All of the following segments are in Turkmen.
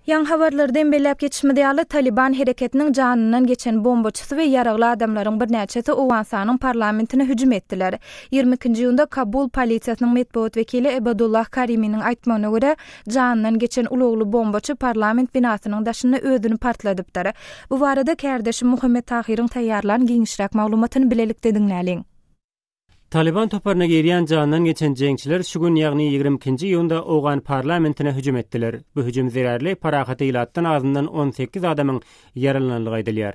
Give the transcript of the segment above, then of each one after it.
Ýaňy habarlarda hem belläp geçişimiz ýaly, Talyban hereketiniň janyndan geçen bombaçysy we ýaragly adamlaryň birnäçesi Owganystanyň parlamentine hüjüm etdiler. 22-nji iýunda Kabul polisiýasynyň metbugat wekili Ebadullah Kariminiň aýtmagyna görä, janyndan geçen ulagly bombaçy parlament binasynyň daşynda özüni partladypdyr. Bu barada kärdeşim Muhammet Tahyryň taýýarlan giňişräk maglumatyny bilelikde diňläliň. Talyban toparyna girýän jandan geçen jeňçiler şu gün, ýagny 22-nji iýunda owgan parlamentine hüjüm etdiler. Bu hüjüm zerarly parahat ilatdan azyndan 18 adamyň ýaralananlygy aýdylýar.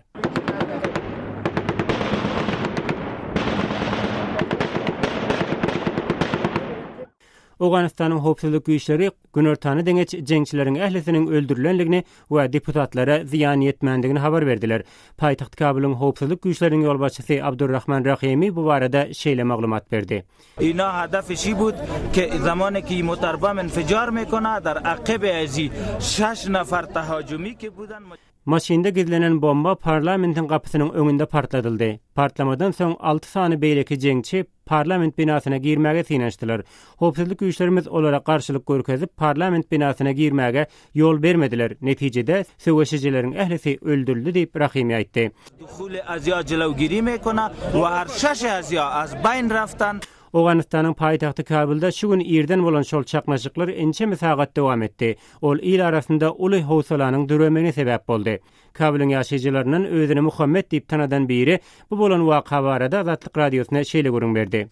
Owganystanyň howpsuzlyk güýçleri günortana deňeç jeňçileriň ählisiniň öldürilendigini we deputatlara zyýan ýetmändigini habar berdiler. Paýtagt Kabulyň howpsuzlyk güýçleriniň ýolbaşçysy Abdurrahman Rahimi bu barada şeýle maglumat berdi. Maşynda gizlenen bomba parlamentiň gapysynyň öňünde partladyldy. Partlamadan soň alty sany beýleki jeňçi parlament binasyna girmäge synanyşdylar. Howpsuzlyk güýçlerimiz olara garşylyk görkezip, parlament binasyna girmäge ýol bermediler. Netijede, söweşijileriň ählisi öldürildi diýip, Rahimi aýtdy. Owganystanyň paýtagty Kabulda şu gün irden bolan şol çaknyşyklar ençeme sagat dowam etdi. Ol il arasynda uly howsalanyň döremegine sebäp boldy. Kabulyň ýaşaýjylaryndan özüni Muhammet diýip tanadan biri bu bolan waka barada Azatlyk Radiosyna şeýle gürrüň berdi.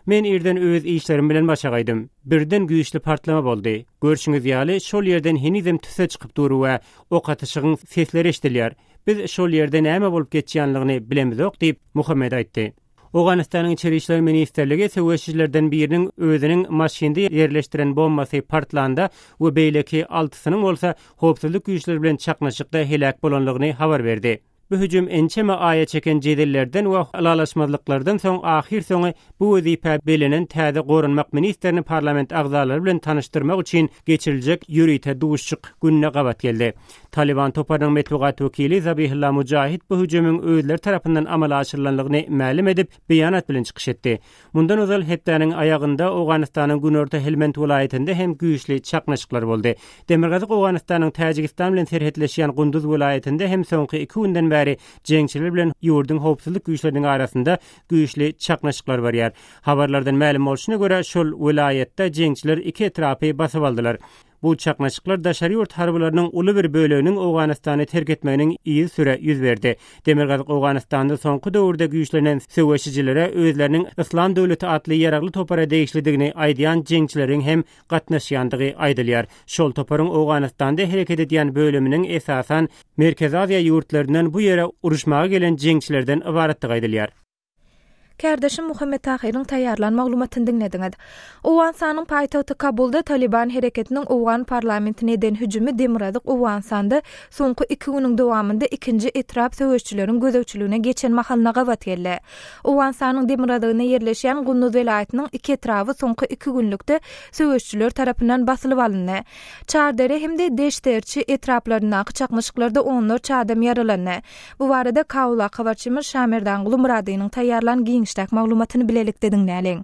Men irden öz işlerim bilen başagaýdym. Birden güýçli partlama boldy. Görşüňiz ýaly, şol ýerden henizem tüsse çykyp dur we ok atyşygyň sesleri eşidilýär. Biz şol ýerde näme bolup geçýänligini bilemizok diýip, Muhammet aýtdy. Owganystanyň Içeri işler ministrligi söweşijilerden biriniň özüniň maşynda ýerleşdiren bombasy partlanda we beýleki altysynyň bolsa howpsuzlyk güýçleri bilen çaknyşykda heläk bolanlygyny habar berdi. Bu hüjüm ençeme aýa çeken jedellerden we ylalaşmazlyklardan soň ahyrsoňy bu wezipä bellenen täze goranmak ministrini parlament agzalary bilen tanyşdyrmak üçin geçiriljek ýörite duşuşyk gününe gabat geldi. Talyban toparynyň metbugat wekili Zabihullah Mujahid bu hüjümiň özleri tarapyndan amala aşyrylanlygyny mälim edip, beýanat bilen çykyş etdi. Mundan ozal hepdäniň aýagynda Owganystanyň günorta Helmend welaýatynda hem güýçli çaknyşyklar boldy. Demirgazyk Owganystanyň Täjigistan bilen serhetleşýän Gunduz welaýatynda hem soňky iki günden bäri jeňçiler bilen ýurduň howpsuzlyk güýçleriniň arasynda güýçli çaknyşyklar barýar. Habarlardan mälim bolşuna görä, şol welaýatda jeňçiler iki etrapy basyp aldylar. Bu çaknyşyklar daşary ýurt harbylarynyň uly bir böleginiň Owganystany terk etmeginiň yzysüre ýüz berdi. Demirgazyk Owganystanda soňky döwürde güýçlenen söweşijilere özleriniň Yslam döwleti atly ýaragly topara degişlidigini aýdýan jeňçileriň hem gatnaşýandygy aýdylýar. Şol toparyň Owganystanda hereket edýän bölüminiň esasan Merkezi Aziýa ýurtlaryndan bu ýere uruşmaga gelen jeňçilerden ybaratdygy aýdylýar. Kärdeşim Muhammet Tahyryň taýýarlan maglumatyny diňlediňiz. Owganystanyň paýtagty Kabulda Talyban hereketiniň owgan parlamentine eden hüjümi demirgazyk Owganystanda soňky iki günüň dowamynda ikinji etrap söweşçileriň gözegçiligine geçen mahalyna gabat geldi. Owganystanyň demirgazygynda ýerleşýän Gunduz welaýatynyň iki etraby soňky iki günlükde söweşçiler tarapyndan basylyp alyndy. Çardere hem-de Deşterçi etraplaryndaky çaknyşyklarda onlarça adam ýaralandy. Bu barada Kabuldaky habarçymyz Şamerdanguly Myradynyň taýýarlan giňişräk maglumatyny bilelikde diňläliň.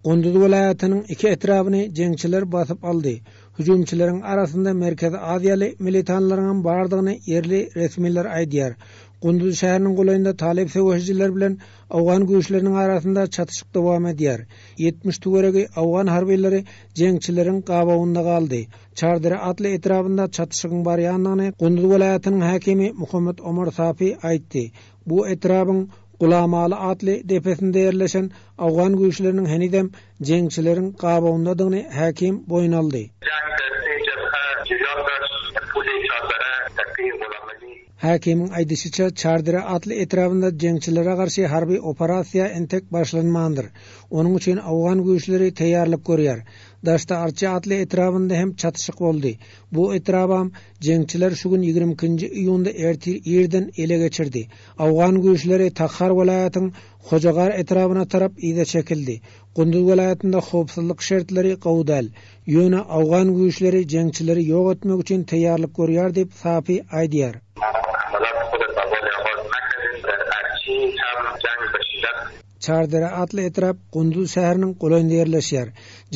Gunduz welaýatynyň iki etrabyny jeňçiler basyp aldy. Hüjümçileriň arasynda Merkezi Aziýaly militanlaryňam bardygyny ýerli resmiler aýdýar. Gunduz şäheriniň golaýynda talyp söweşijiler bilen owgan güýçleriniň arasynda çatyşyk dowam edýär. 70 töweregi owgan harbylary jeňçileriň gabawynda galdy. Çardere atly etrabynda çatyşygyň barýandygyny Gunduz welaýatynyň häkimi Muhammet Omar Safi aýtdy. Bu etrabyň Gulamaly atly depesinde ýerleşen owgan güýçleriniň henizem jeňçileriň gabawyndadygyny häkim boýun aldy. Häkimiň aýdyşyça, Çardere atly etrabynda jeňçilere garşy harby operasiýa entek başlanmandyr. Onuň üçin owgan güýçleri taýýarlyk görýär. Daşda Arçy atly etrabynda hem çatyşyk boldy. Bu etrabam jeňçiler şu gün 22-nji iýunda ertir irden ele geçirdi. Owgan güýçleri Takhar welaýatyň Hojagar etrabyna tarap yza çekildi. Gunduz welaýatynda howpsuzlyk şertleri gowy däl. Ýöne owgan güýçleri jeňçileri ýok etmek üçin taýýarlyk görýär diýip, Safi aýdýar. Çardere atly etrap Gunduz şäheriniň golaýynda ýerleşýär.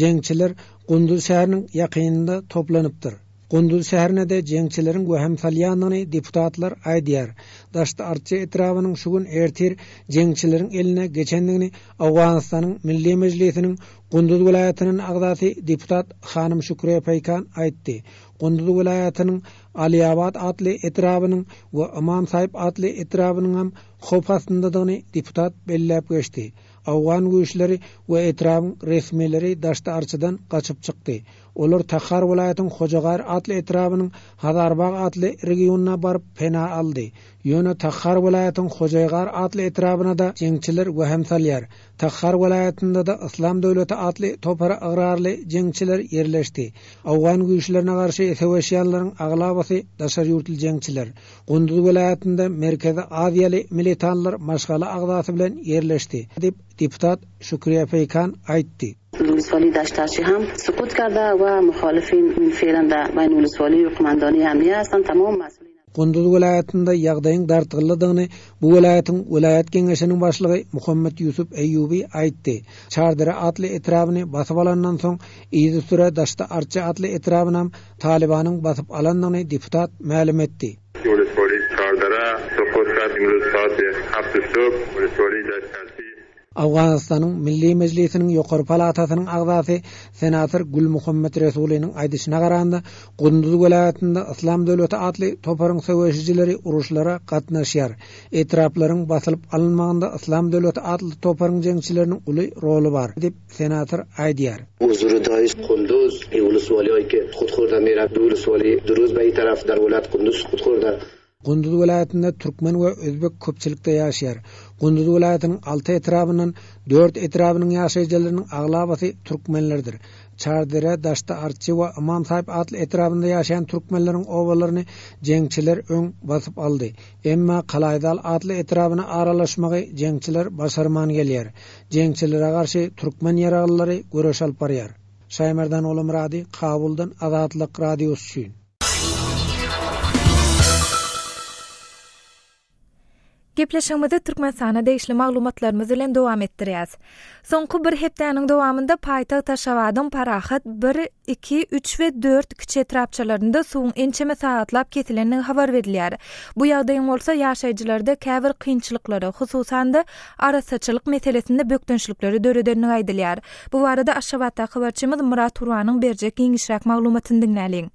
Jeňçiler Gunduz şäheriniň ýakynynda toplanypdyr. Gunduz şäherine-de jeňçileriň wehim salýandygyny deputatlar aýdýar. Daşty-Arçy etrabynyň şu gün ertir jeňçileriň eline geçendigini Owganystanyň Milli Mejlisiniň Gunduz welaýatynyn agzasy deputat hanym Şükriýe Peýkan aýtdy. Gunduz welaýatynyň Alyabad atly etrabynyň we Ymam Saýyp atly etrabynyňam howp astyndadygyny deputat belläp geçdi. Owgan güýçleri we etrabyň resmileri Daşty-Arçydan gaçyp çykdy. Olar Tahar welaýatyň Hojagar atly etrabynyň Hazarbag atly regionyna baryp pena aldy. Ýöne Tahar welaýatyň Hojaýgar atly etrabyna-da jeňçiler wehim salýar. Tahar welaýatynda-da Yslam döwleti atly topara ygrarly jeňçiler ýerleşdi. Owgan güýçlerine garşy söweşýänleriň aglabasy daşary ýurtly jeňçiler. Gunduz welaýatynda Merkezi Aziýaly militanlar maşgala agzasy bilen ýerleşdi, diýip, deputat Şükriýe Peýkan aýtdy. ولسوالی دشترچی هم سقوط کرده و مخالفین فعلا در بین ولسوالی و قماندانی امنیه هستند تمام مسئولین Gunduz welaýatynda ýagdaýyň dartgynlydygyny bu welaýatyň welaýat geňeşiniň başlygy Muhammet Ýusup Eýýuby aýtdy. Çardere atly etrabyny basyp alandan soň, yzysüre Daşda Arça atly etrabynam Talybanyň basyp alandygyny deputat mälim etdi. ولسوالی Çardere سقوط کرد امروز ساعت هفت صبح ولسوالی دشترچی. Owganystanyň Milli Mejlisiniň ýokary palatasynyň agzasy senator Gülmuhammet Resulynyň aýdyşyna garanda, Gunduz welaýatynda Yslam döwleti atly toparyň söweşijileri uruşlara gatnaşýar. Etraplaryň basylyp alynmagynda Yslam döwleti atly toparyň jeňçileriniň uly roly bar, diýip, senator aýdýar. Huzury Daiş Kunduz ولسوالیهایی که سقوط خورده میره دو ولسوالی دروز به این طرف در ولایت قندوز سقوط خورده. Gunduz welaýatynda türkmen we özbek köpçülikde ýaşaýar. Gunduz welaýatynyň alty etrabyndan dört etrabynyň ýaşaýjylarynyň aglabasy türkmenlerdir. Çardere, Daşda Arçy we Ymam Saýyp atly etrabynda ýaşaýan türkmenleriň obalaryny jeňçiler öň basyp aldy. Emma Kalaýzal atly etrabyna aralaşmagy jeňçiler başarman gelýär. Jeňçilere garşy türkmen ýaraglylary göreş alyp barýar. Şaýmerdan Olamyrady, Kabuldan Azatlyk Radiosy üçin. Gepleşigimizi Türkmenistana degişli maglumatlarymyz bilen dowam etdirýäs. Soňky bir hepdäniň dowamynda paýtagt Aşgabadyň Parahat bir, iki, üç we dört kiçi etrapçalarynda suwuň ençeme sagatlap kesilendigi habar berilýär. Bu ýagdaýyň bolsa ýaşaýjylarda käbir kynçylyklary, hususan-da, arassaçylyk meselesinde bökdençlikleri döredendigi aýdylýar. Bu barada Aşgabatdaky habarçymyz Myrat Gurbanyň berjek giňişräk maglumatyny diňläliň.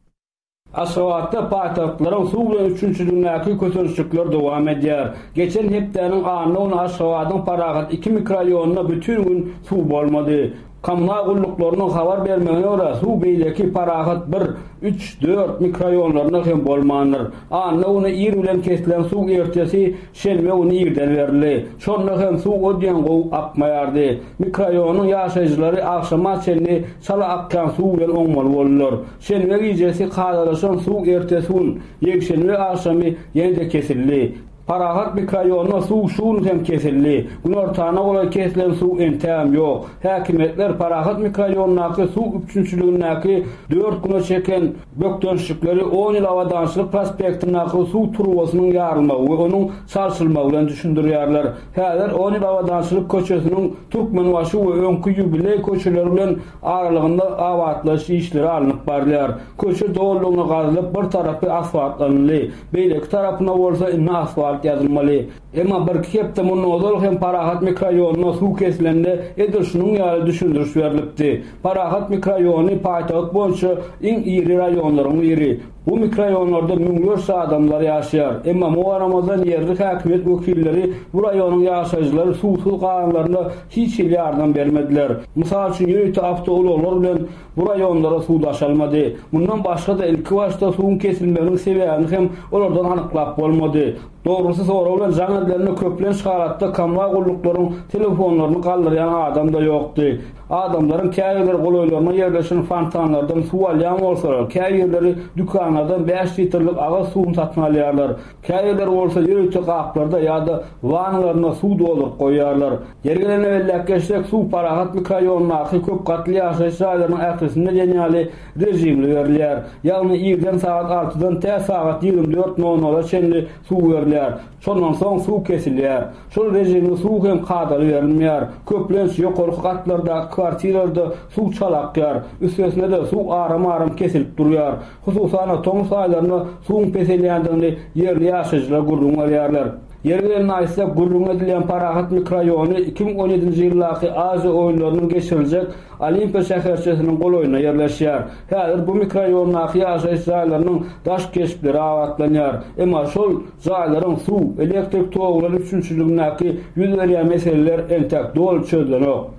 Aşgabatda paýtagtlaryň suw bilen üpjünçiligindäki kösençlikler dowam edýär. Geçen hepdäniň anna güni Aşgabadyň Parahat iki mikroraýonynda bütin gün suw bolmady. Kommunal gulluklarynyň habar bermegine görä, suw beýleki Parahat bir, üç, dört mikroraýonlarynda hem bolmandyr. Anna güni ir bilen kesilen suw ertesi şenbe güni irden berildi. Şonda hem suw o diýen gowy akmaýardy. Mikroraýonyň ýaşaýjylary agşama çenli çala akýan suw bilen oňmaly boldular. Şenbe gijesi kadalaşan suw ertesi gün, ýekşenbe agşamy ýene-de kesildi. Parahat mikroraýonda suw şu gün hem kesildi. Günortana golaý kesilen suw entägem ýok. Häkimiýetler Parahat mikroraýondaky suw üpjünçiligindäki dört güne çeken bökdençlikleri On ýyl Abadançylyk prospektindäki suw turbasynyň ýarylmagy we onuň çalşylmagy bilen düşündirýärler. Häzir On ýyl Abadançylyk köçesiniň Türkmenbaşy we öňki Ýubileý köçeleri bilen aralygynda abatlaýyş işleri alnyp barylýar. Köçe dolulygyna gazylyp, bir tarapy asfaltlanyldy, beýleki tarapyna bolsa indi asfalt ýazylmaly. Emma birki hepde mundan ozal hem Parahat mikroraýonynda suw kesilende edil şunuň ýaly düşündiriş berlipdi. Parahat mikroraýony paýtagt boýunça iň iri raýonlaryň biri. Bu mikroraýonlarda müňlerçe adamlar ýaşaýar. Emma muňa garamazdan ýerli häkimiýet wekilleri bu raýonyň ýaşaýjylary suwsuz galanlarynda hiç hili ýardam bermediler. Mysal üçin ýörite awtoulaglar bilen bu raýonlara suw daşalmady. Mundan başga-da ilkibaşda suwuň kesilmeginiň sebäbini hem olardan anyklap bolmady. Dogrusy sorag bilen jaň edilende köplenç halatda kommunal gulluklaryň telefonlaryny galdyrýan adam-da ýokdy. Adamlaryň käbirleri golaýlarynda ýerleşen fontanlardan suw alýan bolsalar, käbirleri dükanlardan bäş litrlik agyz suwuny satyn alýarlar. Käbirleri bolsa ýörite gaplarda ýa-da wannalarynda suw dolduryp goýýarlar. Ýeri gelende belläp geçsek, suw Parahat mikroraýonyndaky köp gatly ýaşaýyş jaýlarynyň ählisinde diýen ýaly režimli berilýär. Ýagny irden sagat altydan tä sagat 24 nol nola çenli suw berilýär. Şondan soň suw kesilýär. Şol režimli suw hem kadaly berilmeýär. Köplenç ýokarky gatlardaky kwartiralarda suw çala akýar. Üstesine-de suw aram-aram kesilip durýar. Hususan-da, tomus aýlarynda suwuň peselýändigini ýerli ýaşaýjylar gürrüň berýärler. Ýeri gelende aýtsak, gürrüňi edilýän Parahat mikroraýony 2017-nji ýyldaky Aziýa oýunlarynyň geçiriljek Olimpiýa şäherçesiniň golaýynda ýerleşýär. Häzir bu mikroraýondaky ýaşaýyş jaýlarynyň daş keşpleri abatlanýar. Emma şol jaýlaryň suw, elektrik togy bilen üpjünçiligindäki ýüz berýän meseleler entek doly çözlenok.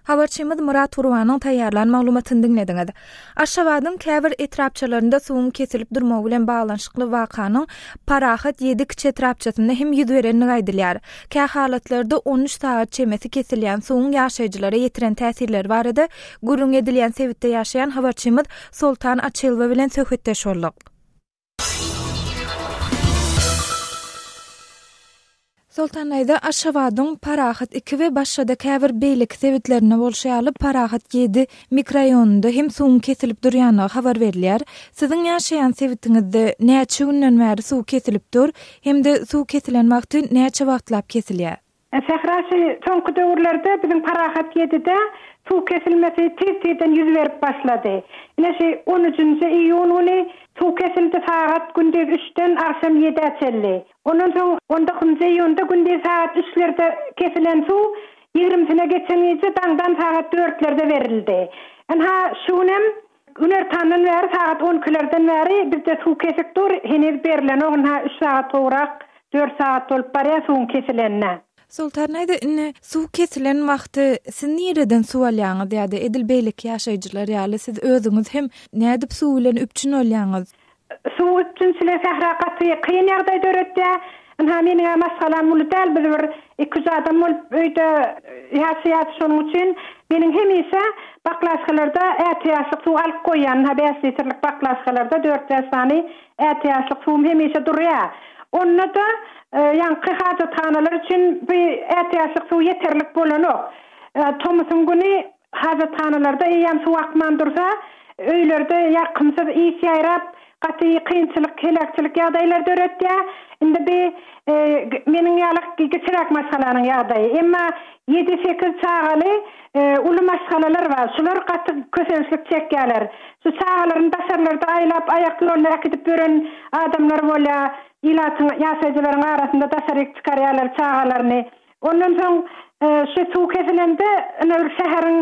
Habarçymyz Myrat Gurbanyň taýýarlan maglumatyny diňlediňiz. Aşgabadyň käbir etrapçalarynda suwuň kesilip durmagy bilen baglanyşykly wakanyň Parahat ýedi kiçi etrapçasynda hem ýüz berendigi aýdylýar. Kähalatlarda on üç sagat çemesi kesilýän suwuň ýaşaýjylara ýetiren täsirleri barada gürrüň edilýän sebitde ýaşaýan habarçymyz Soltan Açylowa bilen söhbetdeş bolduk. Soltan daýza, Aşgabadyň Parahat iki we başga-da käbir beýleki sebitlerinde bolşy ýaly, Parahat ýedi mikroraýonynda hem suwuň kesilip durýanlygy habar berilýär. Siziň ýaşaýan sebitiňizde näçe günden bäri suw kesilip dur hem-de suw kesilen wagty näçe wagtlap kesilýär? Sähra şu soňky döwürlerde biziň Parahat ýedide suw kesilmesi tiz-tizden ýüz berip başlady. Ine şu on üçünji iýun güni suw kesildi sagat gündiz üçden agşam ýedä çenli. Ondan soň on dokuzynjy iýunda gündiz sagat üçlerde kesilen suw ýigrimisine geçen gije daňdan sagat dörtlerde berildi. Ynha şu günem günortandan bäri sagat on ikilerden bäri bizde suw kesik dur, heniz berilenok ynha üç sagat gowrak Dört sagat bolup barýar suwuň kesilenine. Soltan daýza indi suw kesilen wagty siz nireden suw alýaňyz ýa-da edil beýleki ýaşaýjylar ýaly siz özüňiz hem nädip suw bilen üpjün bolýaňyz? Suw üpjünçiligi sähra gaty kyn ýagdaý döretýär. Ynha meniň-ä maşgalam uly däl biz bir iki-üç adam bolup öýde ýaşaýas şonuň üçin meniň hemişe baklaşkalarda ätiýaçlyk suw alyp goýýan ynha bäş litrlik baklaşkalarda dört-bäş sany Ätiýaçlyk suwum hemişe durýar. Onda-da ýaňky hajathanalar üçin bu ätiýaçlyk suw ýeterlik bolanok. Tomusyň güni hajathanalarda eýýäm suw akman dursa, öýlerde ýakymsyz ys ýaýrap, gaty kynçylyk, heläkçilik ýagdaýlary döretýär. Indi bi meniň ýaly kiçiräk maşgalanyň ýagdaýy. Emma ýedi-sekiz çagaly Uly maşgalalar bar. Şular gaty kösençlik çekýärler. Şu çagalaryny daşarlarda aýlap, aýak ýoluna äkidip ýören adamlar bolýar. Ilatyň, ýaşaýjylaryň arasynda daşaryk çykarýarlar çagalaryny. Ondan soň şu suw kesilende, ine bir şäheriň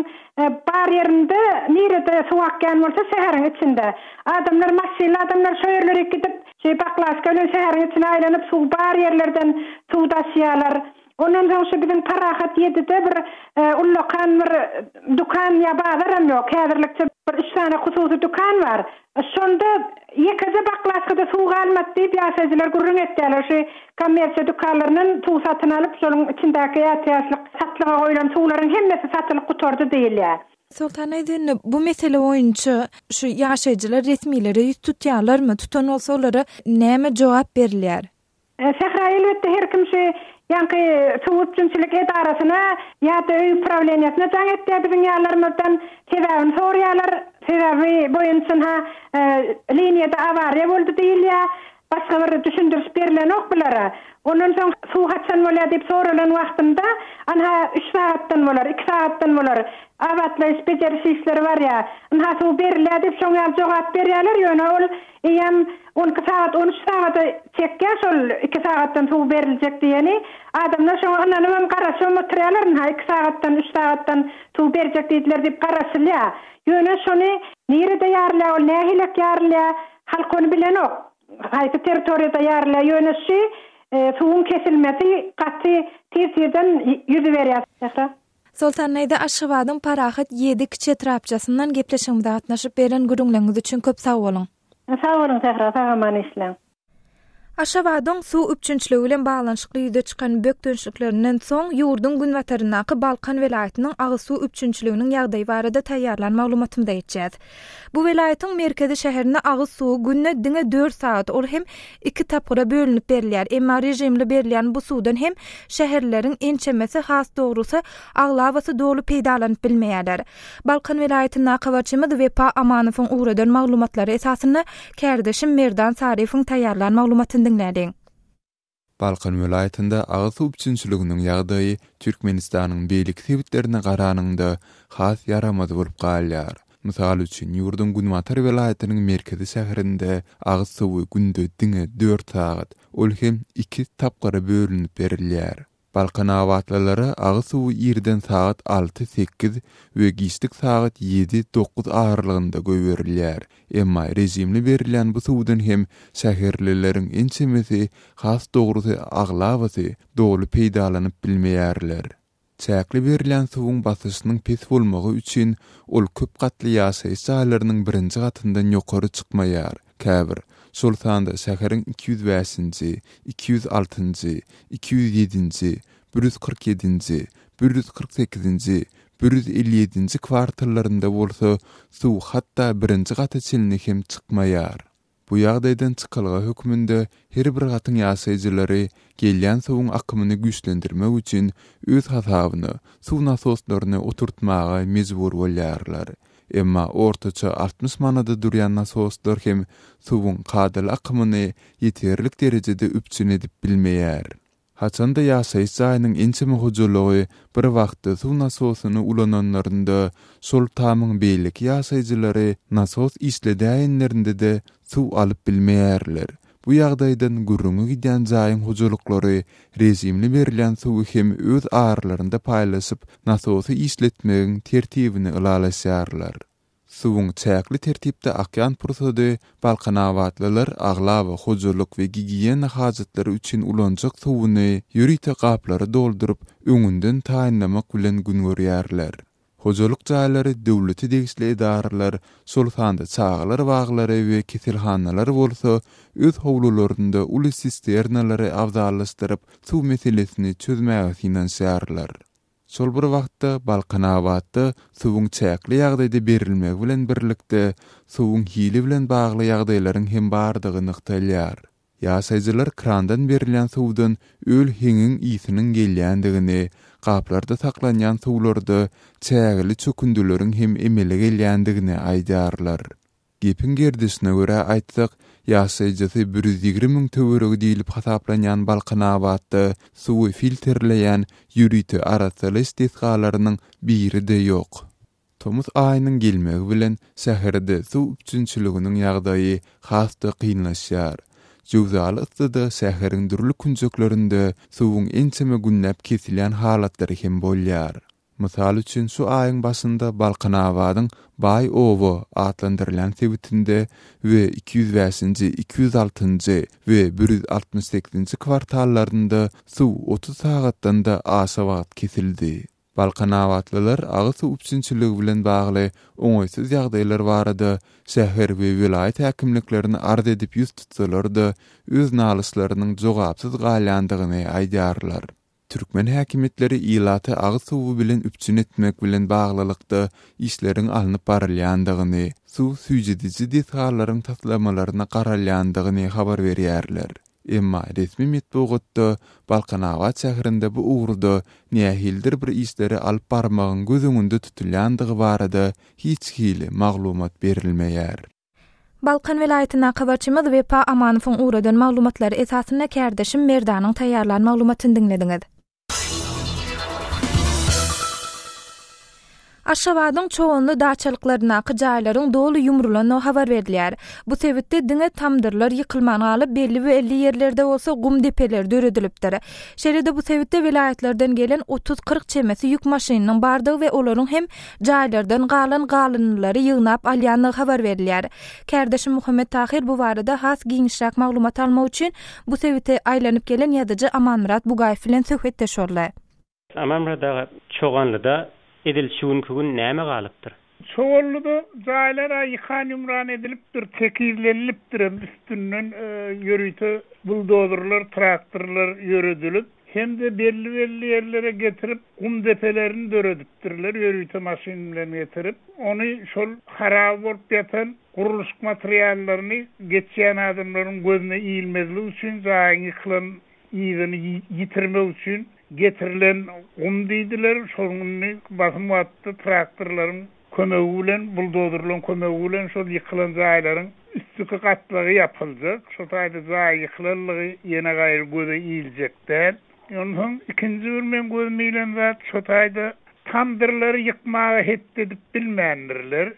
bar ýerinde nirede suw akýan bolsa şäheriň içinde. Adamlar, maşynly adamlar şo ýerlere gidip, şu baklaşka bilen şäheriň içine aýlanyp, suw bar ýerlerden suw daşýarlar. Ondan soň şu biziň Parahat ýedide bir ullakan bir dükan ýa bazaram ýok. Häzirlikçe bir üç sany hususy dükan bar. Şonda ýekeje baklaşkada suw galmady diýip ýaşaýjylar gürrüň etýärler. Şu kommersiýa dükanlaryndan suw satyn alyp, şonuň içindäki ätiýaçlyk satlyga goýlan suwlaryň hemmesi satylyp gutardy diýilýär. Soltan daýza indi bu mesele boýunça şu ýaşaýjylar resmilere ýüz tutýarlarmy? Tutan bolsa olara näme jogap berilýär? Sähra elbetde her kim şu ýaňky suw üpjünçilik edarasyna ýa-da öý uprawleniýasyna jaň etýär biziň ýalylarymyzdan sebäbini soraýarlar. Sebäbi boýunçynha liniýada awariýa boldy diýilýär. Başga bir düşündiriş berilenok bulara. Ondan soň suw haçan bolýar diýip soralan wagtynda anha üç sagatdan bolar, iki sagatdan bolar. Abatlaýyş bejeriş işleri barýar. Ynha suw berilýär diýip şoň ýaly jogap berýärler ýöne ol Eýýäm 12 sagat, 13 sagada çekýär şol iki sagatdan suw beriljek diýeni. Adamlar şoňa ynanybam garaşybam oturýarlar, ynha iki sagatdan, üç sagatdan suw berjek diýdiler diýip garaşylýar. Ýöne şony nirede ýarylýar ol, nähilek ýarylýar, halk ony bilenok. Haýsy territoriýada ýarylýar, ýöne şu suwuň kesilmesi gaty tiz-tizden ýüz berýär. Sähra. Soltan daýza Aşgabadyň Parahat ýedi kiçi etrapçasyndan gepleşigimize gatnaşyp beren gürrüňleriňiz üçin köp sag boluň. Sag boluň Sähra sag aman işläň. Aşgabadyň suw üpjünçiligi bilen baglanyşykly ýüze çykan bökdençliklerinden soň, ýurduň günbataryndaky Balkan welaýatynyň agyz suw üpjünçiliginiň ýagdaýy barada taýýarlan maglumatymyza geçýäs. Bu welaýatyň merkezi şäherinde agyz suwy günde diňe dört sagat, ol hem iki tapgyra bölünip berilýär. Emma režimli berilýän bu suwdan hem şäherlileriň ençemesi, has dogrusy, aglabasy doly peýdalanyp bilmeýärler. Balkan welaýatyndaky habarçymyz Wepa Amanowyň ugradan maglumatlary esasynda kärdeşim Merdan Saryýewiň taýýarlan maglumatyny diňläliň. Balkan welaýatynda agyz suw üpjünçiliginiň ýagdaýy Türkmenistanyň beýleki sebitlerine garanyňda has ýaramaz bolup galýar. Mysal üçin, ýurduň günbatar welaýatynyň merkezi şäherinde agyz suwy günde diňe dört sagat, ol hem iki tapgyra bölünip berilýär. Balkanabatlylara agyz suwy irden sagat alty-sekiz we giçlik sagat ýedi-dokuz aralygynda goýberilýär. Emma režimli berilýän bu suwdan hem şäherlileriň ençemesi, has dogrusy aglabasy doly peýdalanyp bilmeýärler. Çäkli berilýän suwuň basyşynyň pes bolmagy üçin ol köp gatly ýaşaýyş jaýlarynyň birinji gatyndan ýokary çykmaýar. Käbir, şol sanda şäheriň 205-nji, 206-njy, 207-nji, 147-nji, 148-nji, 157-nji kwartallarynda bolsa suw hatda birinji gata çenli hem çykmaýar. Bu ýagdaýdan çykalga hökmünde her bir gatyň ýaşaýjylary gelýän suwuň akymyny güýçlendirmek üçin öz hasabyna suw nasoslaryny oturtmaga mejbur bolýarlar. Emma ortaça 60 manada durýan nasoslar hem suwuň kadaly akymyny ýeterlik derejede üpjün edip bilmeýär. Haçanda ýaşaýyş jaýynyň ençeme hojalygy bir wagtda suw nasosyny ulananlarynda, şol tamyň beýleki ýaşaýjylary nasos işledäýenlerinde-de suw alyp bilmeýärler. Bu ýagdaýdan gürrüňi gidýän jaýyň hojalyklary režimli berilýän suwy hem öz aralarynda paýlaşyp, nasosy işletmegiň tertibini ylalaşýarlar. Suwuň çäkli tertipde akýan pursady balkanabatlylar aglaba hojalyk we gigiýena hajatlary üçin ulanjak suwuny ýörite gaplara dolduryp, öňünden taýynlamak bilen gün görýärler. Hojalyk jaýlary, döwlete degişli edaralar, şol sanda çagalar baglary we keselhanalar bolsa öz howlularynda uly sisternalary abzallaşdyryp, suw meselesini çözmäge synanyşýarlar. Şol bir wagtda, Balkanabatda suwuň çäkli ýagdaýda berilmegi bilen birlikde, suwuň hili bilen bagly ýagdaýlaryň hem bardygy nygtalýar. Ýaşaýjylar krandan berilýän suwdan öl heňiň ysynyň gelýändigini, gaplarda saklanýan suwlarda çägeli çökündileriň hem emele gelýändigini aýdýarlar. Gepiň gerdişine görä aýtsak, ýaşaýjysy 120 müň töweregi diýlip hasaplanýan Balkanabatda suwy filtrleýän ýörite arassalaýyş desgalarynyň biri-de ýok. Tomus aýynyň gelmegi bilen şäherde suw üpjünçiliginiň ýagdaýy has-da kynlaşýar. Jöwzaly yssyda şäheriň dürli künjeklerinde suwuň ençeme günläp kesilýän halatlary hem bolýar. Mysal üçin, şu aýyň başynda Balkanabadyň Baý oba atlandyrylýan sebitinde we 205-nji, 206-njy we 168-nji kwartallarynda suw 30 sagatdan-da aşa wagt kesildi. Balkanabatlylar agyz suw üpjünçiligi bilen bagly oňaýsyz ýagdaýlar barada şäher we welaýat häkimliklerine arz edip ýüz tutsalar-da, öz nalyşlarynyň jogapsyz galýandygyny aýdýarlar. Türkmen häkimiýetleri ilaty agyz suwy bilen üpjün etmek bilen baglylykda işleriň alnyp barylýandygyny, suw süýjediji desgalaryň taslamalaryna garalýandygyny habar berýärler. Emma resmi metbugatda Balkanabat şäherinde bu ugurda nähilidir bir işleri alyp barmagyň göz öňünde tutulýandygy barada hiç hili maglumat berilmeýär. Balkan welaýatyndaky habarçymyz Wepa Amanowyň ugradan maglumatlary esasynda kärdeşim Merdanyň taýýarlan maglumatyny diňlediňiz. Aşgabadyň Çoganly daçalyklaryndaky jaýlaryň doly ýumrulandygy habar berilýär. Bu sebitde diňe tamdyrlar ýykylman galyp, belli-belli ýerlerde bolsa gum depeleri döredilipdir. Şeýle-de bu sebitde welaýatlardan gelen otuz-kyrk çemesi ýük maşynynyň bardygy we olaryň hem jaýlardan galan galyndylary ýygnap alýandygy habar berilýär. Kärdeşim Muhammet Tahyr bu barada has giňişräk maglumat almak üçin bu sebite aýlanyp gelen ýazyjy Amanmyrat Bugaýew bilen söhbetdeş boldy. Amanmyrat aga, Çoganlyda edil şu günki gün näme galypdyr? Çoganlyda jaýlar-a ýykan-ýumran edilipdir, tekizlenilipdirem, üstünden ýörite buldozerler, traktorlar ýöredilip, hem-de belli-belli ýerlere getirip, gum depelerini döredipdirler, ýörite maşyn bilen getirip, ony şol haraba bolup ýatan gurluşyk materiallaryny geçýän adamlaryň gözüne ilmezligi üçin, jaýyň ýykylan yzyny ýitirmek üçin getirilen gum diýdiler. Şonuň indi basym wagtda traktorlaryň kömegi bilen, buldozerlaryň kömegi bilen şol ýykylan jaýlaryň üstüki gatlagy ýapyljak. Şo taýda jaý ýykylanlygy ýene gaýry göze iljek däl. Onsoň ikinji bir meň gözüme ilen zat şo taýda tamdyrlary ýykmaga hetdi edip bilmändirler.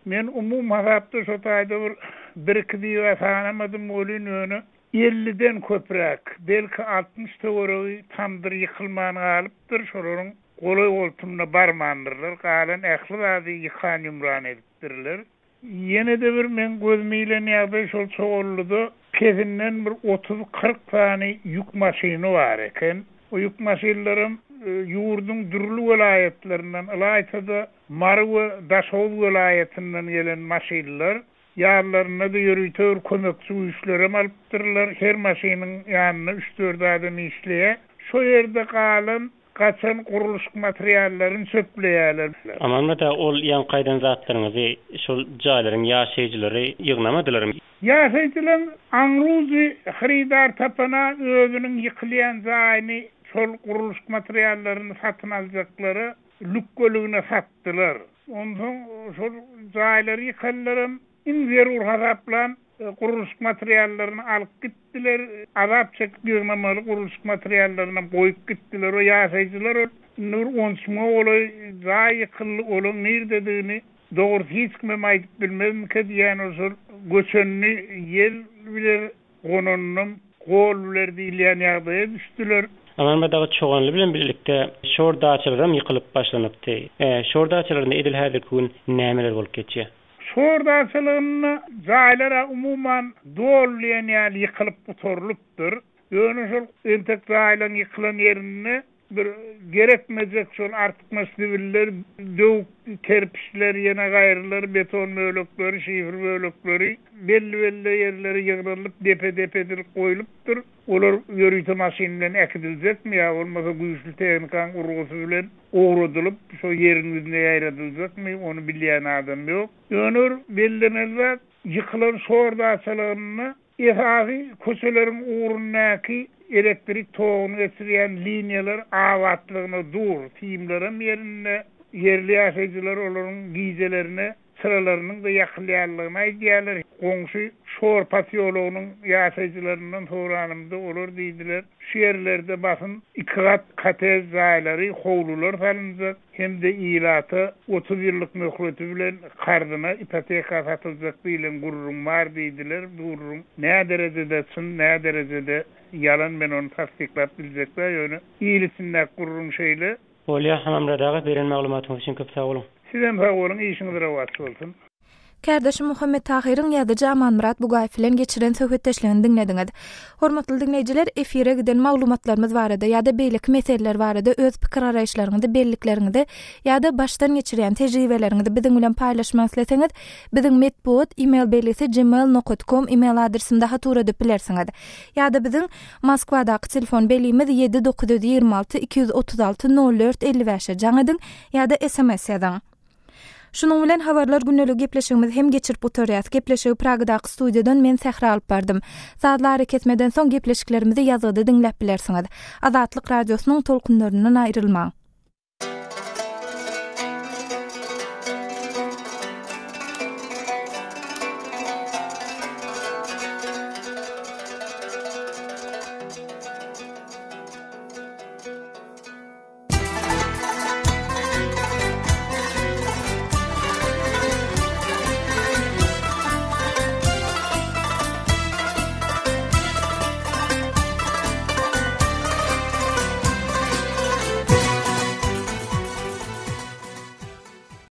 Men umumy hasapda şo taýda bir bir-iki diýib-ä sanamadym welin ýöne Elliden köpräk, belki 60 töweregi tamdyr ýykylman galypdyr, şolaryň golaý-goltumyna barmandyrlar, galan ähli zady ýykan-ýumran edipdirler. Ýene-de bir meň gözüme ilen ýagdaý şol Çoganlyda pesinden bir otuz-kyrk sany ýük maşyny bar eken. O ýük maşynlaram ýurduň dürli welaýatlaryndan, ylaýta-da Mary we Daşoguz welaýatyndan gelen maşynlar. Ýanlarynda-da ýörite bir kömekçi güýçlerem alypdyrlar. Her maşynyň ýanynda üç-dört adam işleýär. Şo ýerde galan, gaçan gurluşyk materiallaryny çöpleýärler. Amanmyrat aga, ol ýaňky aýdan zatlaryňyzy şol jaýlaryň ýaşaýjylary ýygnamadylarmy? Ýaşaýjylaryň aňrujy hyrydar tapana özüniň ýykylýan jaýyny şol gurluşyk materiallaryny satyn aljaklara lükgeligine satdylar. Onsoň şol jaýlary ýykanlaram iň zerur hasaplan gurluşyk materiallaryny alyp gitdiler. Azap çekip ýygnamaly gurluşyk materiallarynam goýup gitdiler. O ýaşaýjylar ol indi bir on üç müňe golaý jaý ýykyldy, olaň nirdedigini dogrusy hiç kimem aýdyp bilmezmikä diýýän ol şol göçenini ýel biler Gonanynam gol biler diýilýän ýagdaýa düşdüler. Amanmyrat aga Çoganly bilen birlikde şor daçalaram ýykylyp başlanypdy. Şor daçalarynda edil häzirki gün nämeler bolup geçýär? Şor daçalygynda jaýlar-a umuman doly diýen ýaly ýykylyp gutarylypdyr. Ýöne şol entek jaýlaryň ýykylan ýerinde Bir gerekmejek şol artykmaç zibiller, döwük kerpiçler, ýene gaýrylar, beton bölekleri, şifr bölekleri belli-belli ýerlere ýygnalyp, depe-depe edilip goýlupdyr. Olar ýörite maşyn bilen äkidiljekmi ýa bolmasa güýçli tehnikanyň urgusy bilen owradylyp, şo ýeriň ýüzüne ýaýradyljakmy, ony bilýän adam ýok. Ýöne bir bellemeli zat, ýykylan şor daçalygynda Esasy köçeleriň ugrundaky elektrik toguny geçirýän liniýalar abatlygyna dur, simlerem ýerinde. Ýerli ýaşaýjylar olaryň gijelerine çyralarynyň-da ýakylýanlygyny aýdýarlar. Goňşy Şor posýologynyň ýaşaýjylaryndan soranymda, olar diýdiler, şu ýerlerde basym iki gat kottej jaýlary, howlular salynjak. hem-de ilata 30 ýyllyk möhleti bilen karzyna ipoteka satyljak diýlen gürrüň bar diýdiler. Bu gürrüň näderejede çyn, näderejede ýalan men ony tassyklap biljek däl, ýöne il içindäki gürrüň şeýle. Bolýa, Hamamyrat aga, beren maglumatyňyz üçin köp sag boluň. Sizem sag boluň, işiňiz rowaç bolsun. Kärdeşim Muhammet Tahyryň ýazyjy Amanmyrat Bugaýew bilen geçiren söhbetdeşligini diňlediňiz. Hormatly diňleýjiler, efire giden maglumatlarymyz barada ýa-da beýleki meseleler barada öz pikir-garaýyşlaryňyzy, bellikleriňizi ýa-da başdan geçirýän tejribeleriňizi biziň bilen paýlaşmak isleseňiz, biziň metbugat e-mail belgisi gmail nokat kom e-mail adresimize hat ugradyp bilersiňiz. Ýa-da biziň Moskwadaky telefon belgimiz 7 926 236 04 55-e jaň ediň ýa-da sms ýazyň. Şunuň bilen Habarlar gündeligi gepleşigimizi hem geçirip gutarýas. Gepleşigi Pragadaky studiýadan men Sähra alyp bardym. Sazly arakesmeden soň gepleşiklerimizi ýazgyda diňläp bilersiňiz. Azatlyk Radiosynyň tolkunlaryndan aýrylmaň.